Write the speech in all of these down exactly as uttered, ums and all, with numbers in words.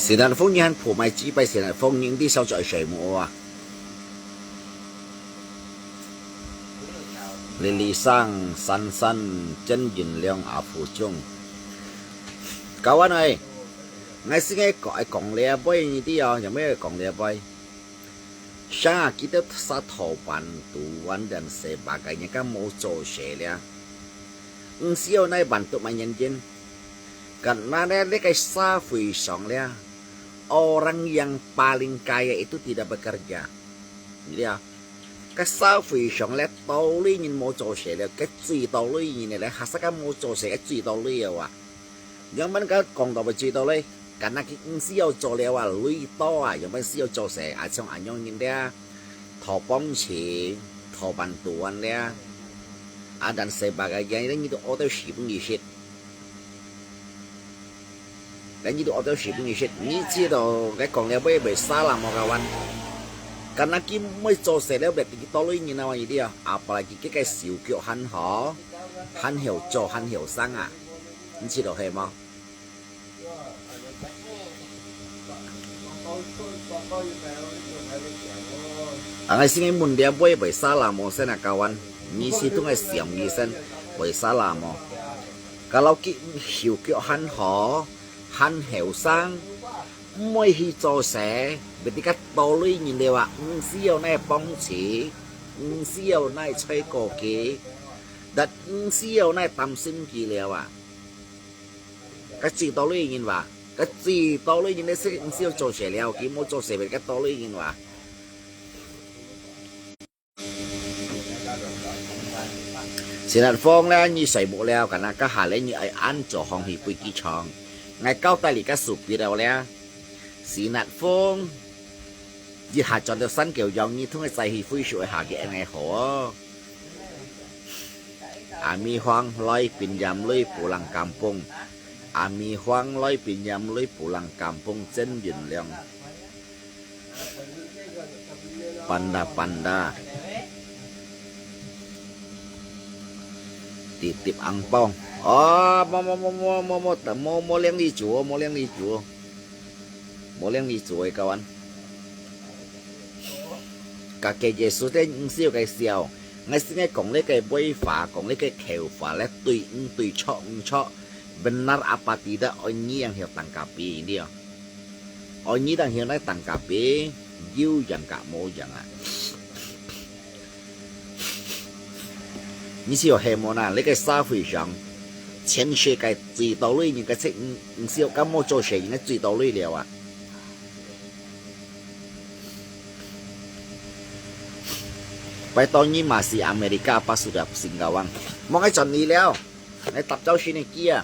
Sinat Fung你還普買幾百Sinat Fung你的小嘴水母啊？Lily Sang、珊珊、曾銀亮、阿福中。Kawan ơi, ngai sing ngai kok ai kong lia boy ni ti oh, yang mai kong lia boy. Sang ah kita sa thau ban tuan dan sebagainya kan mau做事了。Nsiau nai bantu manyanjin. Karena ne, ne kai sa fui song lia. Orang yang paling kaya itu tidak bekerja. Jadi ah, ka sa fui song lia, tau lui ngin mau cho se lia, ka chui tau lui ngin lia, hasa ka mau cho se, ka chui tau lui lia wa. Yang man ka kong tau ba chui tau lui, karena ki nsiau cho lia wa, lui tau ah, yang man siau cho se, ah, chong anyong ngin lia, thau pong chi, thau ban tuan lia, ah, dan sebagainya, ini tu otai si pun isit. Kan itu otak si pun isit, ni ci to, cái kong lia bơi bơi sa lah mau kawan. Karena ki moi cho se lia bơi ki to lui ngin awan ini ah, apalagi ki cái siu kiok han ho, han hiểu cho, han hiểu sang ah. Ni ci to he mau. Ang ai sing mun lia bơi bơi sa lah mau sen ah kawan. Ni ci tung ai siam ni sen bơi sa lah mau. Kalau ki siu kiok han ho, han hiểu sang, moi hi cho se, bơi ti ka to lui ngin lia wa, nsiau nai pong chi, nsiau nai choi ko ki, dat nsiau nai tam sim ki lia wa. Ka chui to lui ngin wa, ka chui to lui ngin lia si nsiau cho se lia, ki mau cho se bơi ka to lui ngin wa. Sinat Fung lia, ni sai bu lia, karena ka ha lia ni ai an cho hong hi pui ki chong. Ngai kau tai li ka su pi lia lia. Sinat Fung, di ha chon to san kiu yong ni thung ai sai hi pui su ai ha ki an ai ho. Ami Huang loi pin yam lui pulang kampung. Ami Huang loi pin yam lui pulang kampung chen yun liang. Panda, panda. Titip angpong. Oh, mo, mo, mo, mo, mo, mo, mo, mo liang li chu, mo liang li chu. Mo liang li chu ai kawan. Ka ke Yesus te nsiau ke siau. Ngai sing ngai kong le ke bơi fa, kong le ke kheu fa le tui ng tui cho ng cho. Benar apa tidak, oi ni yang hiu tang kapi ini ah. Oi ni tang hiu nai tang kapi, yu yang ka mo yang ah. Ni siu he mo na, le ke sa fui sang, chen se kai chui to lui ni ka che, nsiau ka mo cho se ni chui to lui lia wa. Pai to ni ma si America pa su da sing kawan. Mo ngai chon ni lia. Ngai tap chau si ni kia.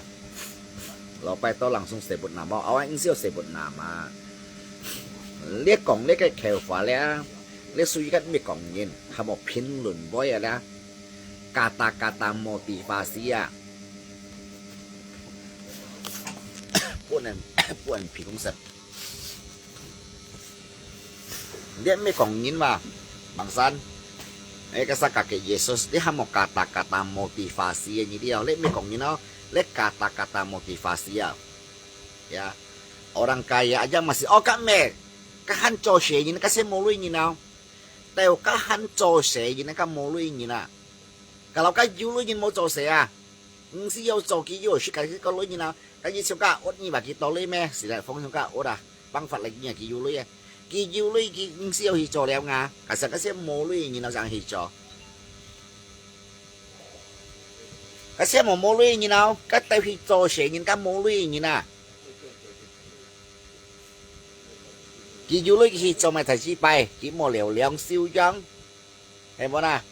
Lo pai to langsung sebut nama, awan nsiau sebut nama. Le kong le ke kheu fa lia, le su yi kat mi kong ngin, ha mo pin lun boi lia. Kata-kata motivasi ah. Puan, puan pi kong sep. Liat mi kong ngin wa, Bang San. Eh, ka sa ka ke Yesus, liat ha mo kata-kata motivasi ni liao. Liat mi kong ngin oh, liat kata-kata motivasi ah. Ya. Orang kaya aja masih, oh, ka me. Ka han cho se ngin, ka se mo lui ngin oh. Teo ka han cho se ngin, ka mo lui ngin ah. Kalau ka yu lui ngin mo cho se ah. Nsi yo cho ki yu, si ka ki ko lui ngin ah. Ka yi siu ka ot ni ba ki to lui me, si lai phong siu ka ot ah. Bang fat lai ki yu lui ah. Ki yu lui ki nsi yo hi cho liao nga. Ka sa ka se mo lui ngin ah sang hi cho. Ka se mo mo lui ngin ah. Ka teo hi cho se ngin ka mo lui ngin ah. Ki yu lui ki hi cho mai thai si pai, ki mo liao liang siu yang. He mo na.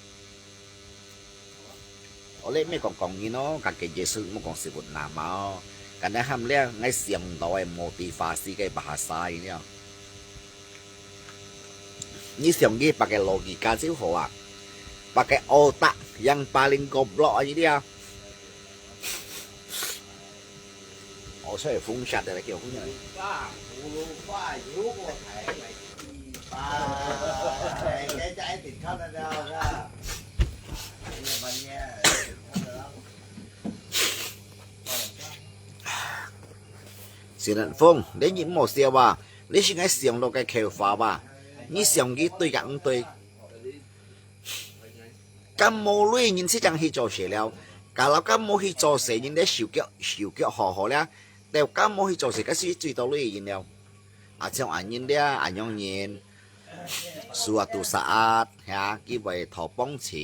Ole me kong kong ngin oh, ka ke Yesus mo kong si bun na mau. Ka na ham liang ngai siam to ai motivasi ke bahasa ini oh. Ni siam ki pakai logika siu ho ah. Pakai otak yang paling goblok aja dia. Oh, sorry, phone shut的，给我姑娘。謝南風，你人莫笑啊，你係𠊎想到个口話啊，你想佢對个毋對？敢無鐳人自家去做事了，假如敢無去做事人咧手腳手腳好好了，就敢無去做事，該係最多鐳人了。啊，像恁人咧，恁樣人，suatu saat，哈，佢會討幫助，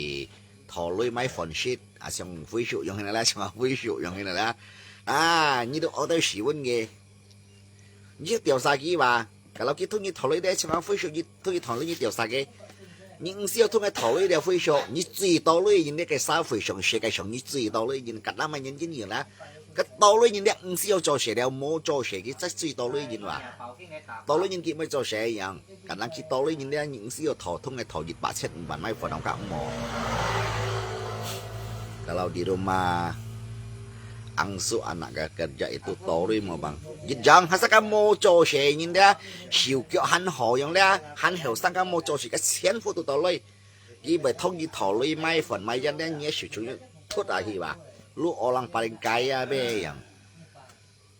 討鐳買飯食，啊，像回收用起來啦，像回收用起來啦，啊，你都屙到屎朏个。 你就調查佢吧，假如佢同你討論个情況，回收你同佢討論，你調查佢。你毋需要同佢討論了，回收，你最多鐳人，你个社會上、世界上，你最多鐳人，該那麼人經營啦。該多鐳人了，毋需要做事了，無做事，佢才最多鐳人哇。多鐳人佢毋會做事一樣，該那佢多鐳人了，你毋需要討，同佢討一百千、五百，買房屋，該無。Kalau di rumah angsu anak kerja itu toloi mo bang. Jang hasa ka mo cho se nyin dia, siu kyo han ho yong dia, han heo sang ka mo cho se ka sian fu tu toloi. Ki bai thong yi toloi mai fon mai yan dia, nye siu chung thut ahi ba. Lu orang paling kaya be yang.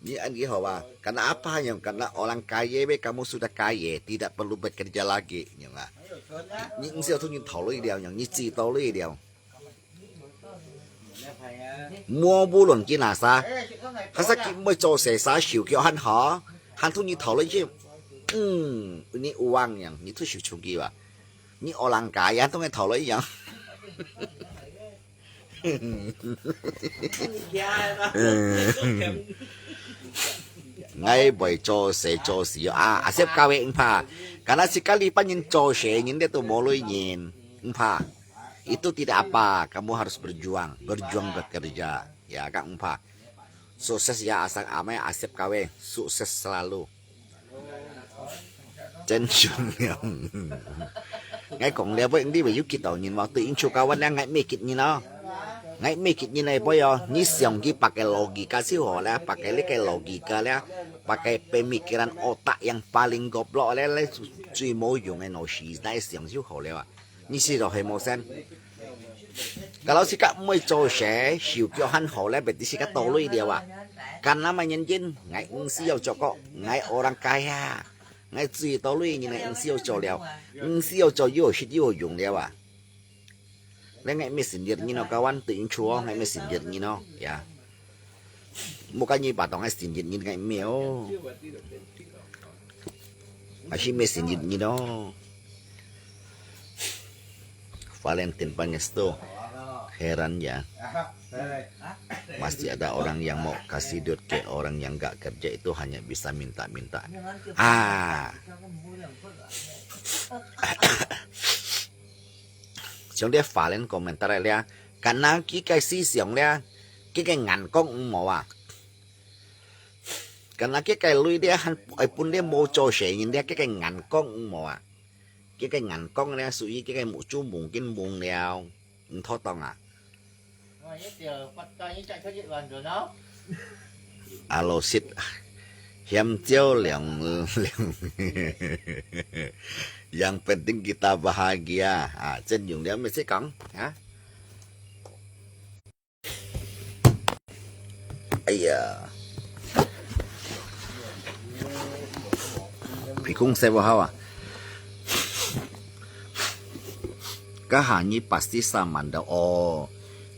Ni an ki ho ba. Karena apa yang, karena orang kaya be, kamu sudah kaya, tidak perlu bekerja lagi yang ba. Ni ang siu thong yi toloi liao yang, ni ci toloi liao. Mua bulon kinasa. Hasa ki mui cho se sa siu kyo han ha. Han tu ni thau loi chi. Hmm, ni uang yang, ni tu siu chung ki ba. Ni orang kaya tu ngai thau loi yang. Ngai boi cho se cho si a, asep kawe ngpa. Kana si kali pa nyin cho se nyin de tu moloi nyin. Ngpa. Itu tidak apa, kamu harus berjuang, berjuang bekerja. Ya, Kak Ngpa. Sukses ya, asal amai asep kawe, sukses selalu. Chen Chun Liang. Ngai kong liao boi, ndi boi yu kit tau nyin wa, tu in chu kawan liang ngai me kit nyin o. Ngai me kit nyin lai boi o, ni siang ki pakai logika si ho la, pakai le kai logika la, pakai pemikiran otak yang paling goblok le, le cui mo yung e no si, nai siang si ho le wa. Ni si lo he mo sen. Kalau si kak mui cho se, siu kyo han ho le, beti si kak toloi liao a. Kan nama nyen jin, ngai ng siu cho ko, ngai orang kaya. Ngai cui toloi nyin ngai ng siu cho liao. Ng siu cho yo sit yo yung liao a. Le ngai me sin dir nyin o kawan tu in chu o, ngai me sin dir nyin o, ya. Mo ka nyi ba tong ai sin yin yin ngai me o. Ashi me sin yin yin o. Valentine Pangestu. Heran ya. Masih ada orang yang mau kasih duit ke orang yang nggak kerja itu hanya bisa minta-minta. Ah. Siang dia Valen komentar lia, kana ki kai si siang lia, ki kai ngan kong ung mo a. Kana ki kai lui lia han ai pun lia mo cho se nyin lia ki kai ngan kong ung mo a. Ki kai ngan kong lia su yi ki kai mu chu mung kin mung liao. Ng tho tong a. Alo sit. Hiam chiao liang liang. Yang penting kita bahagia. Ah, Chen Yung liang mesti kang, ha? Aya. Pikung sewa hawa. Kaha nyi pasti sa mandau o.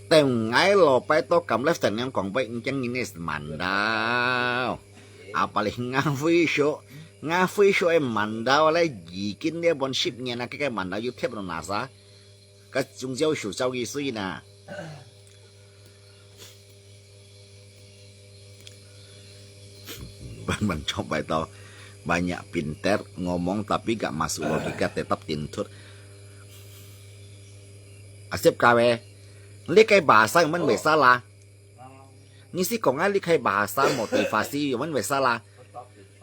Teng ngai lo pai to kam left teng yang kong bai ngkeng nyi nes mandau. Apalagi nga fui syo. Nga fui syo e mandau le jikin dia bon sip nyen na ke mandau yu thep lo nasa. Ka chung jiao shu jiao ki sui na. Ban ban chop bai tau. Banyak pintar ngomong tapi gak masuk logika tetap tintut. Asep kawe. Likai bahasa man wesala. Ni si kong a likai bahasa motivasi man wesala.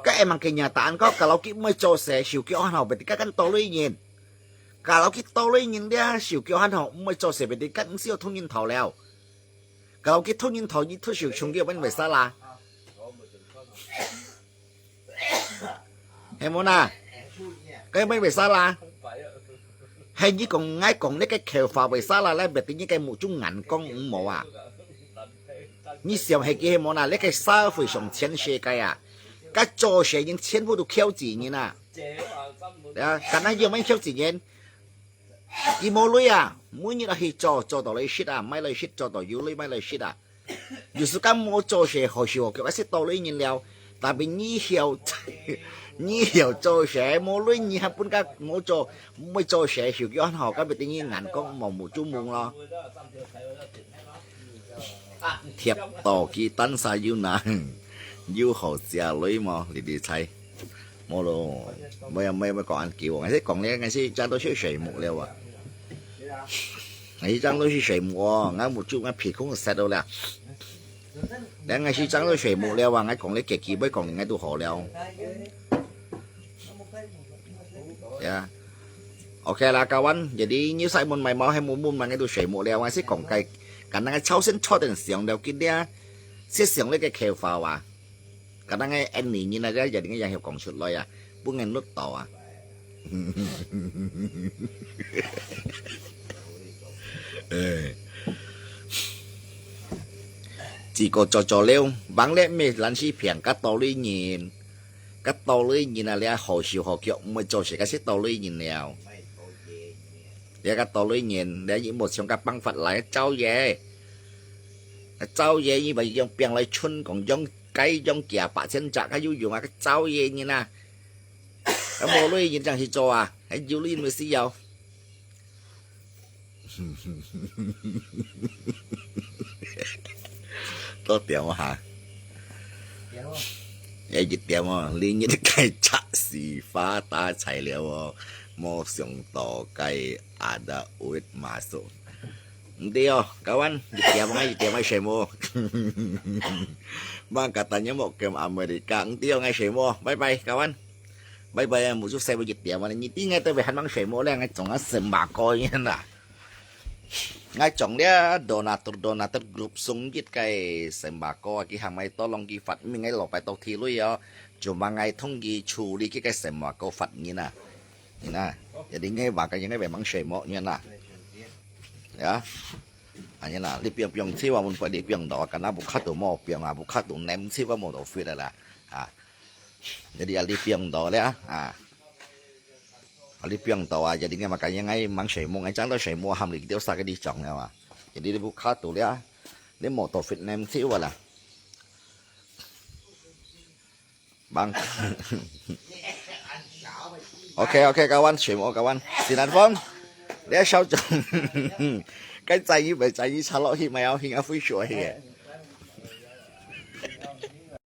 Ka emang kenyataan kau kalau ki mai cho se siu ki ohan hau beti ka kan toloi nyin. Kalau ki toloi nyin dia siu ki ohan hau mai cho se beti kan siu thong nyin tau liao. Kalau ki thong nyin tau nyi thu siu chung ki man wesala. He mo na. Ka man wesala. He nyi kong ngai kong ne ke kheu fa wesala lai beti nyi ke mu chung ngan kong mo a. Nyi siam he ki he mo na le ke sa fui song chen she kai a. 該做事人全部都僥倖人啊。啊，敢若有無僥倖人？佢無鐳啊，每日啊去做，做到來食啊，買來食，做到有鐳買來食啊。有時間無做事，好手好腳，愛食到鐳人了。Tapi你曉，你曉做事，無鐳你還分佢無做，毋會做事，手腳還好，該變等於眼光盲目注目咯。貼到佢單儕有哪，有好食鐳無？你你猜？無咯，無有無有無講恁久，𠊎係講咧，𠊎係正到食水木了啊。𠊎係正到食水木哦，𠊎目珠𠊎鼻孔塞到了。你𠊎係正到水木了啊，𠊎講咧，結局尾講你𠊎都好了。Ya。OK啦，kawan，jadi你使問麼个無，係無問麼个都水木了，𠊎係講該，敢若个朝鮮朝鮮上了，今日，食上了个口號啊。 Kadang ai en ni nyin aja jadi ngai yang hiu kong chut loi ah. Pun ngen lut tau ah. Eh. Chỉ có cho cho leo, bang lek meh lan si phiang cắt to lui nyin. Cắt to lui nyin ah lia hò siu hò kiok mui cho si cắt si to lui nyin leo. Lia cắt to lui nyin, lia yi mo siong cắt bang fat lai chau ye. Chau ye yi ba yong piang lai chun kong yong Cái dòng kia bạc千trạc, cái dụ dụ à, cái cháu ye nhìn à. Cái mô lui nhìn chẳng hì cho à, cái dụ lui mới xí yào. Có tiểu hả? Cái dịch tiểu mà, lý nhất cái chắc xì phá tá chạy liao à. Mô xiong to cái ada uit masuk. Ntio, kawan, di tiam ngai, di tiam ngai semu. Bang katanya mau ke Amerika, ntio ngai semu. Bye bye, kawan. Bye bye, mu ju sai di tiam ngai, ni ti ngai te han mang semu le ngai chong a sem ba ko yin la. Ngai chong le donatur donatur group sung yit kai sem ba ko ki hang mai to long ki fat mi ngai lo pai to thi lui yo. Cuma ngai thong ki chu li ki kai sem ba ko fat ni na. Ni na. Jadi ngai ba kai ngai bai mang semu ni na. Ya. Anyi na, li piang piang chiu a mun poi li piang do, kana bu khatu mo piang a, bu khatu nem chiu a mo do fit la. Ah. Jadi a li piang do le ah. Ah. A li piang do a, jadi ngai makan ngai mang semu, ngai chang do semu ham li tiu sa ke di chong le ah. Jadi li bu khatu le ah. Li mo do fit nem chiu la. Bang. OK OK，kawan，全部kawan。是南风，你要小众。該在意没在意，插落去没有，应该会说去。